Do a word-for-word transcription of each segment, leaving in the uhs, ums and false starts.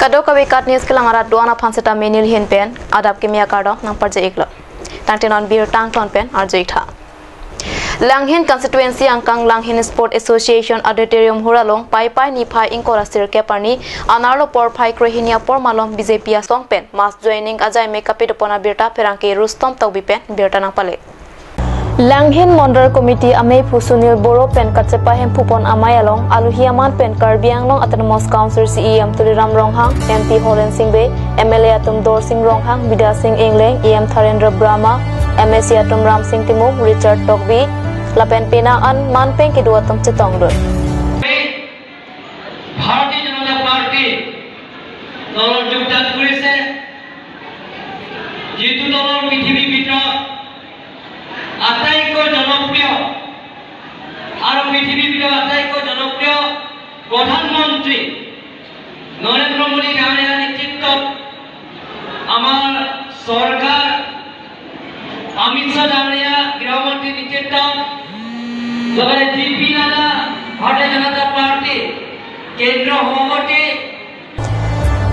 Kadokave KAT News kelang arat do-an aphan seta menir hin pen adap kimi akardom nangparje iklo. Tangte non birta angton pen arju iktha. Langhin constituency angkang Langhin Sport Association Auditorium Hall along Paipai niphai ingkoi ra sirkep arni anerlo porphai krehini apor malom BJP asong pen mass joining ajai me kapidopon abirta pherangke Rustom Tokbi pen birta nangpale. Langhin Mondol Committee amei phu Sunil Boro pen kachepa hemphupon amei along aluhi aman pen Karbi Anglong Autonomous Council CEM Tuliram Ronghang, MP Horen Sing Bey, MLA atum Dorsing Ronghang, Bidya Sing Engleng, EM Tharendra Brahma, MAC atum Ramsing Timung, Richard Tokbi, lapen penang an man pen kedo atum chetongdun. ভাৰতীয় জনতা পাৰ্টী দলত যোগদান কৰিছে, যিটো দলৰ পৃথিৱীৰ ভিতৰত আটাইতকৈ জনপ্ৰিয় আৰু পৃথিৱীৰ ভিতৰত আটাইতকৈ জনপ্ৰিয় প্ৰধানমন্ত্ৰী নৰেন্দ্ৰ মোদী ডাঙৰীয়াৰ নেতৃত্বত আমাৰ চৰকাৰ, অমিত শ্বাহ ডাঙৰীয়া গৃহমন্ত্ৰী নেতৃত্বত লগতে জে পি নাড্ডা ভাৰতীয় জনতা পাৰ্টী কেন্দ্ৰীয় সভাপতি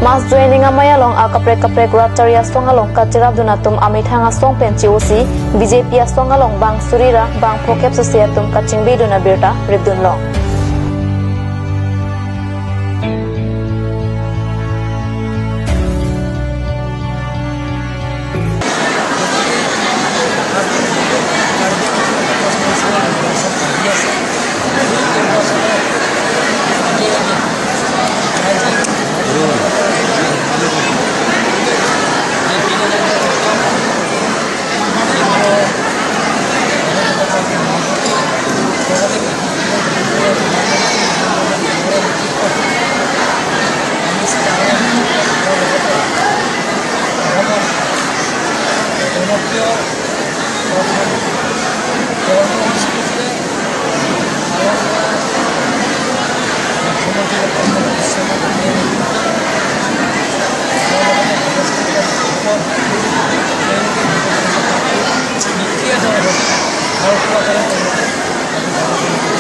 Mass joining amei along akaprek kaprek rat chari asong along kacherapdun atum amethang asong pen che-osi BJP asong along bang suri ra bang phokep suse atum kachingbidun abirta ripdunlong.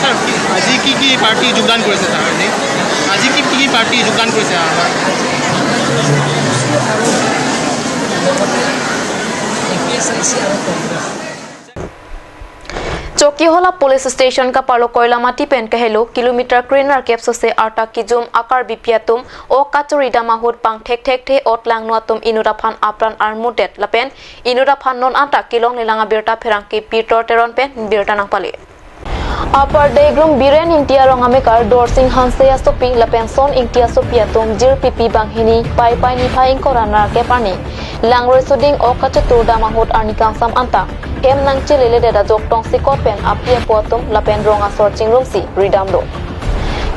Sir, কি, আজি কি কি পাৰ্টি যোগদান কৰিছে, ছাৰ? আজি, আজি কি কি পাৰ্টি যোগদান কৰিছে আমাৰ? Chokihola Police Station kaparlo Koilamati pen kahelo kilometer krenerkep sose arta kijum a-Karbipi atum ok kachoridam ahut pangthek thekthe ot langno atum inut aphan apran armudet lapen inut aphan non anta kelonglelang abirta pherangke Pitor Teron pen birta nangpale. Upper Deigrum Biren Ingti arong amekar Dorsing Hanse asopi lapen Son Ingti asopi atum jirpipi banghini Paipai niphai ingkoi ra nerkep arni langroi soding ok kacheturdam ahut arni kangsam anta hem nangcheleledet ajok tongsekot pen api apo atum lapen rong asor chingrumsi ridamlo.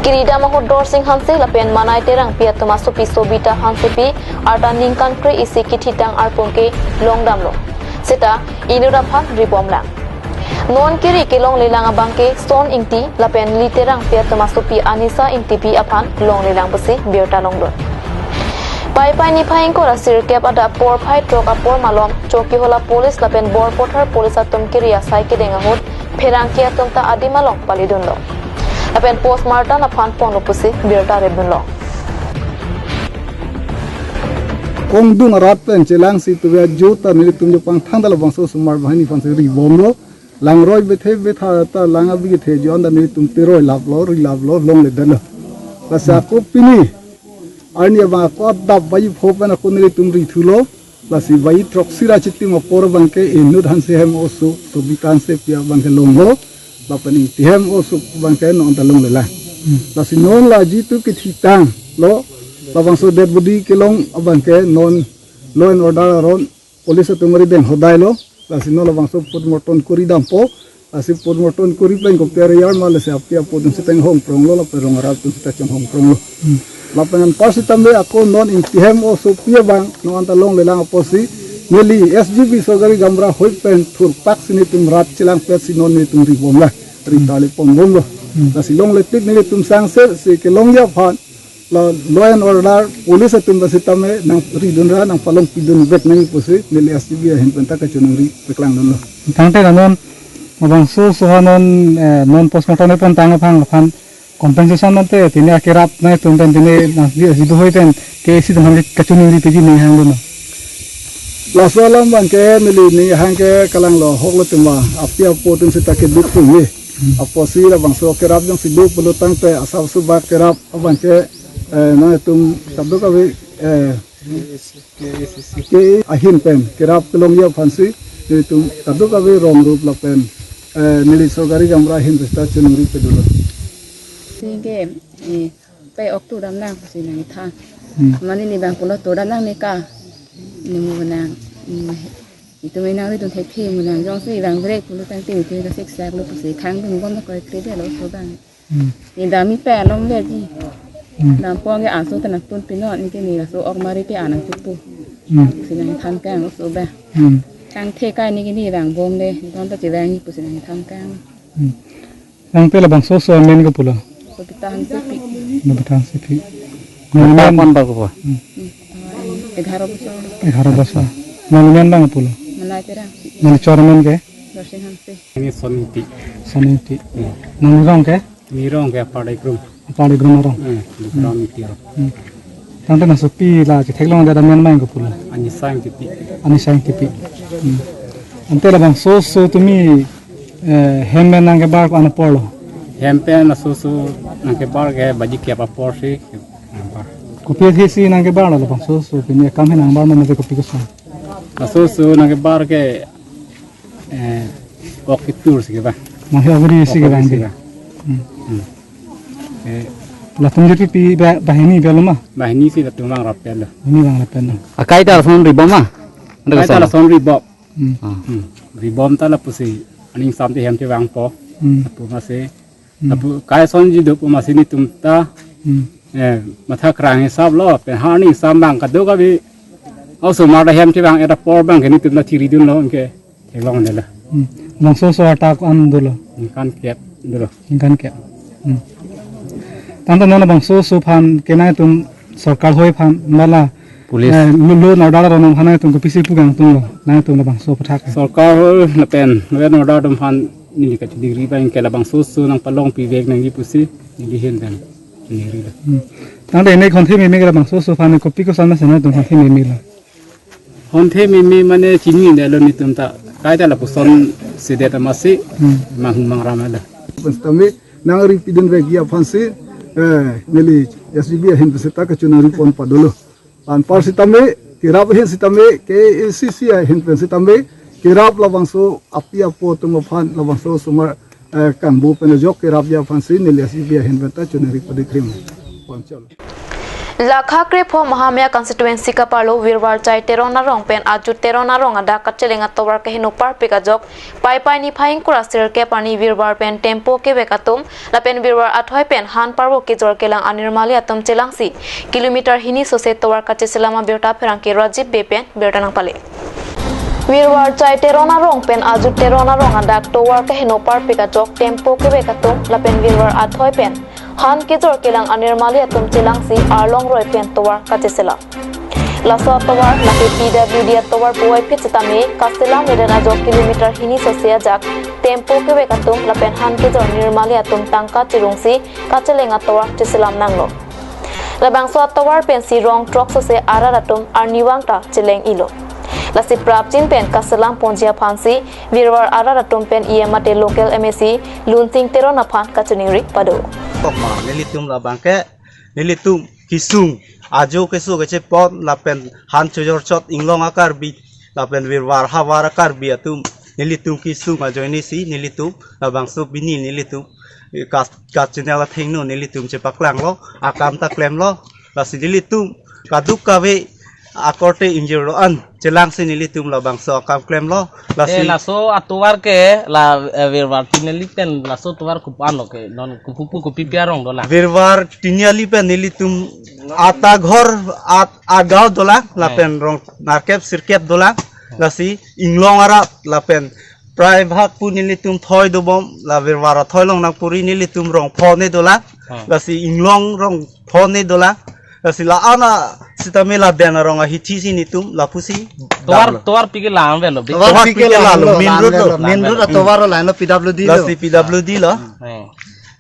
Keridam ahut Dorsing Hanse lapen Manai Terangpi atum asopi Sobita Hansepi arta ningkan kre-isi kithitang arpum kelongdamlo. Seta inut aphan ribomlang. Non keri kelonglelang abangke Son Ingti lapen Li Terangpi atum asopi Anisa Ingtipi aphan longlelang pusi birta longdun. Paipai niphai ingkoi ra sirkep adap porphai throk apor malom Chokihola Police lapen Borpathar Police atum keri asai kedeng ahut pherangke atum ta adim along paledunlo. Lapen postmortem aphan ponlo pusi birta ripdunlo. Kongdung arat pen chelangsi tuve ajo ta nelitum jopang thangta labangso osomar banghini aphansi ribomlo. Langroi bethe betha ta lang abi kethe jon ta nelitum teroi laplo, ri laplo, longledetlo. Lasi ako pini arni abang ako adap baji pho pen ako nelitum rithulo. Lasi baji throksi ra chitim apor abangke inut Hanse hem oso, Sobita Hansepi abangke longlo. Lapen Ingti hem oso abangke non anta longlelang. Lasi non la jitu kethitanglo, labangso dead body kelong abangke non law and order aron police atum ari deng hodailo. Lasi non labangso postmortem kori dampo. Lasi postmortem kori pen kopi ariyar ma lasi api apo atum seta hongpronglo, lapen rong arat atum seta chonghongpronglo. Lapen anpar sitame ako non Ingti hem osopi abang non anta longlelang apotsi neli S G B Sorgari Gamra hoi pen thurpak si nelitum rat chelangpetsi non nelitum ribomlang, ritali pombomlo. Lasi longletik nelitum sangse si kelongji aphan la law and order police atum ta sitame nangridunra nangpalongpidunvek nangji pusi neli S G B ahin penta kachiningri paklangdunlo. Tangte non labangso osoha non, eh, non postmortem pontang aphan aphan Compensation mate pini akerap nangtum pen pini nangji aji dohoi pen ke isi teman ke kachiningri peji ning hang dun. Laso alam abang ke neli ning hang ke kalang lo hok lo tema api apo atum seta keduk tum ni. Apotsi labangso kerap jongsi duk pulo tangte asap subak kerap abang ke, eh, nangtum kadokave, eh, ke ahin pen kerap kelongji aphansi nelitum kadokave rong rup lapen, eh, neli sorkari gaonbura ahin pen seta chiningri pado lo. Singke, eh, pe ok tu dam nang pusi nangthan. Hmm. Mane ne bang pulo tu dam nang ne ka. Ne mu nang. Hmm. Itum inang ri dun thek thek mu nang jongsi bang brek pulo tangte itum ka sik sak lo pusi khang dun bom na koi kre de lo so bang. Hmm. Ne dam mi pe along le ji. Hmm. Dam pon ke aso ta nangtun pino ne ke ne laso ok mari ke anang tutu. Hmm. Pusi nangthan kang so bang. Hmm. Khang the kai ne ke ne bang bom de. Don ta che bang ni pusi nangthan kang. Hmm. Nangte labangso oso amen ko pulo. Babita Hansepi. Babita Hansepi. Nang amen pon ba ko po? Hmm. Hmm. Egharo bosor. Egharo bosor. Nang amen bang pulo. Manai Terang. Nang chor amen ke? Darsing Hanse. Ini Soningti. Soningti. Hmm. Nang rong ke? Ini rong ke Padai Krum. Padai Krum rong. Hmm. Krum iti rong. Hmm. Tangte nangsopi la chetheklong dada amen bang ko pulo. Anisa Engtipi. Anisa Engtipi. Hmm. Ante labangso oso tumi, eh, hem pen nangkebar ko-an apor lo? Hem pen laso oso nangkebar ke baji kep apor si nangbar. Kopi athesi nangkebar lo labangso oso pini akam he nangbar mane kopi koson? Laso oso nangkebar ke, eh, ok ketur si ke ba. Nang he ok ri si ke bang di. Hmm. Hmm. Eh, latum je pipi ba, banghini ba lo ma? Banghini si latum bang rapel lo. Ini bang rapel lo. Akai ta lason ribom ma? Akai ta lason ribom. Hmm. Ah. Hmm. Ribom ta lapusi aning sam te hem te vangpo. Hmm. Lapu masi. Hmm. Lapu kai son ji do pu masi netum ta. Hmm. Eh, matha krang hisap lo, pen ha aning sam bang kadokave. Osomar ta hem te vang et apor bang ke netum ta thiri dun lo ke. Theklong ne lo. Hmm. Labangso oso arta ko-an dolo? Ningkan kep dolo. Ningkan kep. Hmm. Tangte non labangso oso aphan ke nangtum sorkar hoi aphan mala police, eh, lo, lo order aron aphan nangtum kopisi pu kangtung lo, nangtum labangso aputhak. Sorkar hoi lapen lo order atum aphan neli kachiningri bang ke labangso oso nangpalong pivek nangji pusi neli ahin pen chiningri lo. Hmm. Tangte ne honthe meme ke labangso oso aphan kopi koson mesen nangtum honthe meme lo? Honthe meme mane chinine lo netum ta. Kaita lapuson sedet amatsi. Hmm. Mang mangram lo. Sitame nangri pidun vekji aphansi, eh, neli S G B ahin pen seta kachiningri pon pado lo. Anpar sitame, kerap ahin sitame, K A C C ahin pen sitame, kerap labangso api apo atum aphan labangso osomar, eh, kangbu pen ajok kerapji aphansi neli S G B ahin pen ta chiningri padi krim. Pon chalo. Lakha krepho Mahamaya constituency kaparlo Virvar Chai Teron arong pen Ajut Teron arong adak kacheleng atovar keheno parpik ajok Paipai niphai ingkoi ra sirkep arni Virvar pen tempo kevek atum lapen Virvar athoi pen han parvo kejor kelang anirmali atum chelangsi kilometer hini sose tovar kacheselam abirta pherangke Rajib Bey pen birta nangpale. Virvar Chai Teron arong pen Ajut Teron arong adak tovar keheno parpik ajok tempo kevek atum lapen Virvar athoi pen han kejor kelang anirmali atum chelangsi arlong roi pen tovar kacheselam. Laso atovar lake P W D atovar puvoiphit sitame kaselam eden ajok kilometer hini sose ajak tempo kevek atum lapen han kejor nirmali atum tangka chirungsi kacheleng atovar cheselam nanglo. Labangso atovar pensi rong throk sose arat atum arnivang ta cheleng-ilo. Lasi prapjin pen kaselam ponji aphansi Virvar arat atum pen E M mate local M A C Lunsing Teron aphan kachiningri pado. Tokma nelitum labang ke nelitum kesung ajo keso kechepon lapen han chojor chot inglong a-Karbi lapen Virvar havar a-Karbi atum nelitum kesung ajoinesi nelitum labangso pini nelitum, eh, kas, kas channel athengno nelitum chepaklanglo, akam ta klemlo, lasi nelitum kadokave akorte ingjirlo an chelangsi nelitum labangso akam klemlo. Eh, lasi laso atovar ke la, eh, Virvar Tinali pen laso atovar kopi-an lo ke non kopupu kopipi arong dolang? Virvar Tinali pen nelitum ata ghor at agaon dolang, eh, lapen rong narkep sirkep dolang. Eh. Lasi inglong arat lapen prai bhag pu nelitum thoi dobom, la Virvar athoi along nangpuri nelitum rong phone dolang. Eh. Lasi inglong rong phone dolang. Lasi la-an a sitame laden arong ahithi si netum lapusi tovar, dam lo. Tovar pike lang avelo, be? Tovar pike lang lo, main road lo. Main road lo, tovar lo, line lo, P W D lo. Lasi P W D lo. Eh.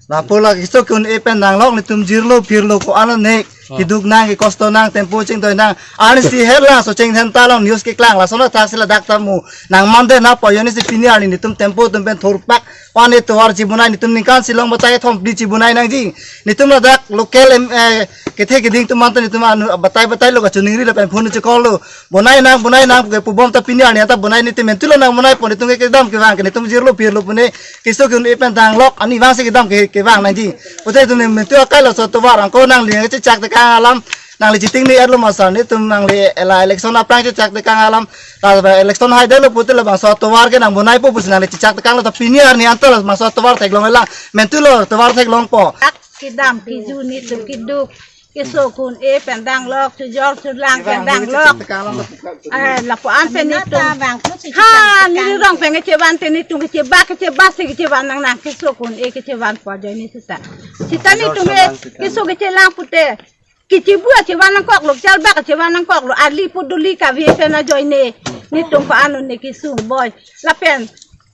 Lapu la keso ke-un-e pen nanglok, netum jirlo phirlo ko-an lo nek. Oh. Keduk nang, kekosto nang, tempo chingdoi nang. Arnisi hel la so chingthem ta long news keklang, lason athak si ladak ta mu. Nang mande na po, arnisi pini arni netum tempo atum pen thurpak. Ko-an ne tovar chibonai, netum ningkan si long batai thom phli chibonai nangji. Netum ladak local em, eh, kethe keding atum anta netum anu batai batai lo, kachiningri lapen phone chekol lo. Bonai nang, bonai nang ke pubom ta pini arni anta bonai, netum mentu lo nang bonai po, netum ke kedam kevang ke, netum jirlo phirlo pune. Keso ke-un-e pen nanglok, arni vang si kedam ke, kevang nangji. Pute netum mentu akai laso tovar angko nangli chechak tekang alam, nangli chiting ni erlo masar, netum nangli la election aphrang chechak tekang alam, la election haidetlo pute labangso tovar ke nang bonaipo pusi nangli chechak tekanglo, ta pini arni anta labangso tovar theklong lang, mentu lo tovar theklongpo. Ak kedam kejun netum keduk, keso ke-un-e pen nanglok, chojor cholang pen nanglok. Eh, lapu-an pen netum. Ha, neli rong pen kechevan te netum kecheba, kecheba si kechevan nang nang, keso ke-un-e kechevan po ajoine seta. Seta netum ke keso kechelang pute. Kechebu achevan nangkoklo, kechalbak achevan nangkoklo, ali puduli kave pen ajoine. Netum ko-an lo ne kesung boi. Lapen,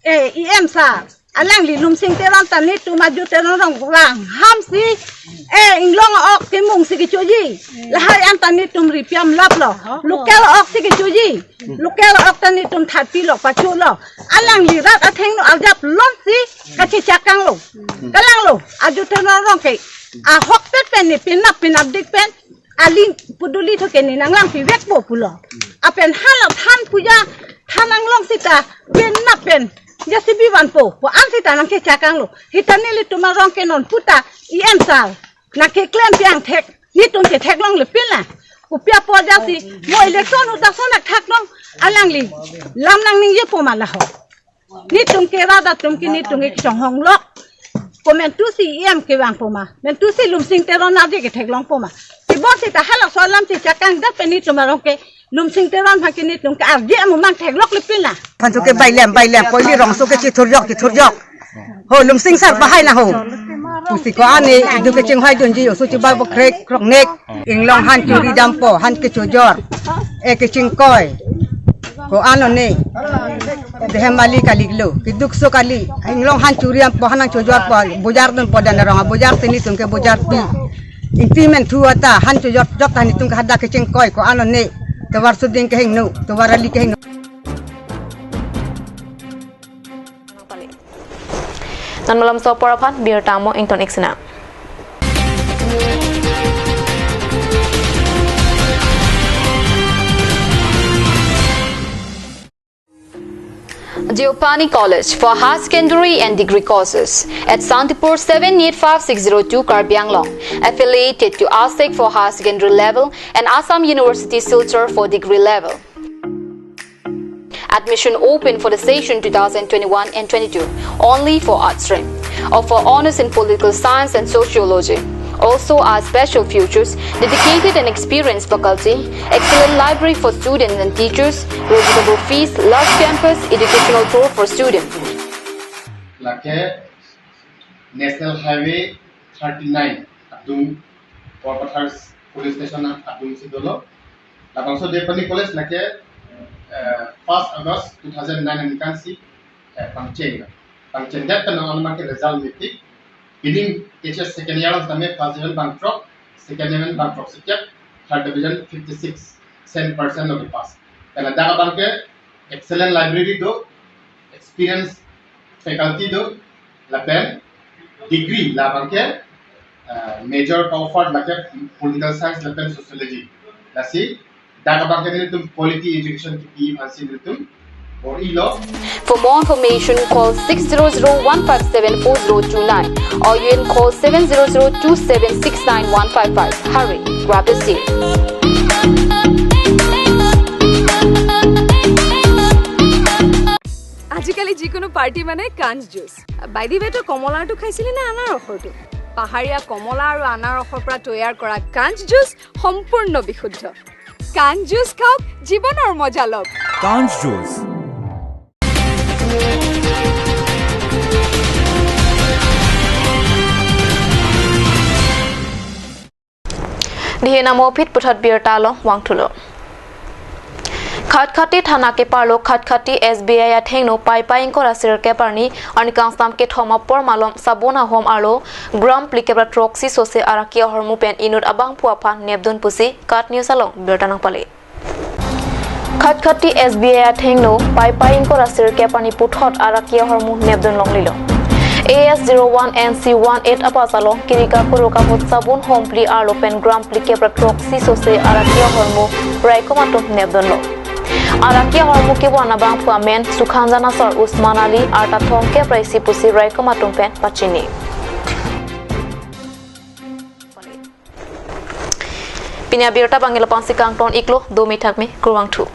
eh, E M sir, alangli Lumsing Teron ta netum ajut Teron rong vang ham si, eh, inglong ok kemung si kechoji. Lahai anta netum ripiam laplo. Local ok si kechoji. Local ok ta netum thati lo, pachu lo. Alangli rat athengno arjap lon si kachechak kanglo. Kalanglo, ajut Teron rong ke ahokpet pen ne pinap pinap dik pen, ali puduli tho ke ne nanglang pivekpo pulo. Apen hala than puja, than anglong seta, pinap pen J C B vanpo, ko-an seta nangkechak kanglo. Seta nelitum arong ke non puta, E M sir, nangkeklem piang thek, netum ke theklongle pin la. Kopi apot jasi, mo election ahut ason athak long, alangli lam nangningjepo ma laho. Netum ke rat atum ke netum ke chonghong lok. Ko mentu si E M kevangpo ma, mentu si Lumsing Teron arje ketheklongpo ma. Tebon seta halaso alam chechak kangdet pen netum arong ke Lumsing Teron aphan ke netum ke arje amu mang theklokle pin la. Phan so ke bailem, bailem, koili rongso ke chithurjok, chithurjok. Ho, Lumsing sir, bahai na ho. Pusi ko-an ne, idu kechinghaidunji, oso chibai bo krek, krok nek. Inglong han churi dampo, han kechojor. Eh, kechingkoi. Ko-an lo ne. Dehem ali kali lo. Keduk so kali. Inglong han churi dampo, han nangchojorpo, bojar dunpo dan rong, bojar si netum ke bojar pi. Ingti men thu ata, han chojor jok ta netum ke hadak kechingkoi, ko-an lo ne. Tovar suding kehingno, tovar ali kehingno. Non malom so apor aphan birta mo ington ik sena. Deopani College for Higher Secondary and Degree Courses at Santipur, seven eight five six zero two, Karbi Anglong, affiliated to ASEC for higher secondary level and Assam University Silchar for degree level. Admission open for the session two thousand twenty-one and twenty-two, only for arts stream. Offer honours in political science and sociology. Also, our special features: dedicated and experienced faculty, excellent library for students and teachers, reasonable fees, large campus, educational tour for students. Lake National Highway thirty-nine adung, Borpathar Police Station adung si dolo. Labangso Deopani College lake, eh, first August two thousand nine aningkan si, eh, pangcheng. Pangchengdet pen non-an ma ke result mepik. Pining H S second year setame first division bangthrok, second division bangthroksikep, third division fifty-six percent lo kepass. Pen ladak abang ke excellent library do, experienced faculty do, lapen degree labang ke, uh, major ka-offer lake political science lapen sociology. Lasi dak abang ke nelitum quality education kipi aphansi nelitum bor-ilo. For more information, call six zero zero one five seven four zero two nine or you can call seven zero zero two seven six nine one five five. Hurry, grab the seat. আজিকালি যিকোনো পাৰ্টি মানে কাঞ্চ juice. By the ৱে, তই কমলাৰটো খাইছিলি নে আনাৰসৰটো? পাহাৰীয়া কমলা আৰু আনাৰসৰ পৰা তৈয়াৰ কৰা কাঞ্চ জুচ সম্পূৰ্ণ বিশুদ্ধ। কাঞ্চ জুচ খাওক, জীৱনৰ মজা লওক। কাঞ্চ juice. Dihe namo phit puthot birta along vangthulo. Khatkhati thana keparlo Khatkhati S B I athengno Paipai ingkoi ra sirkep arni arni kangsam kethom apor malom Sabon ahom arlo gram phlikep ra throksi sose araki ahormu pen inut abangphu aphan nepdun pusi KAT News along birta nangpale. Khatkhati S B I athengno Paipai ingkoi ra sirkep arni puthot araki ahormu nepdun longlelo. A S zero one N C one eight apas along Kirika kuruk ahut Sabon hom phli arlo pen gram phlikep ra throksi sose araki ahormu raikom atum nepdunlo. Araki ahormu kevan abangphu amen Sukhanjan asor Usman Ali, arta thomkep ra isi pusi raikom atum pen pachini. Pini abirta abang lapu-an si kangton iklo, do mithak me, kurvangthu.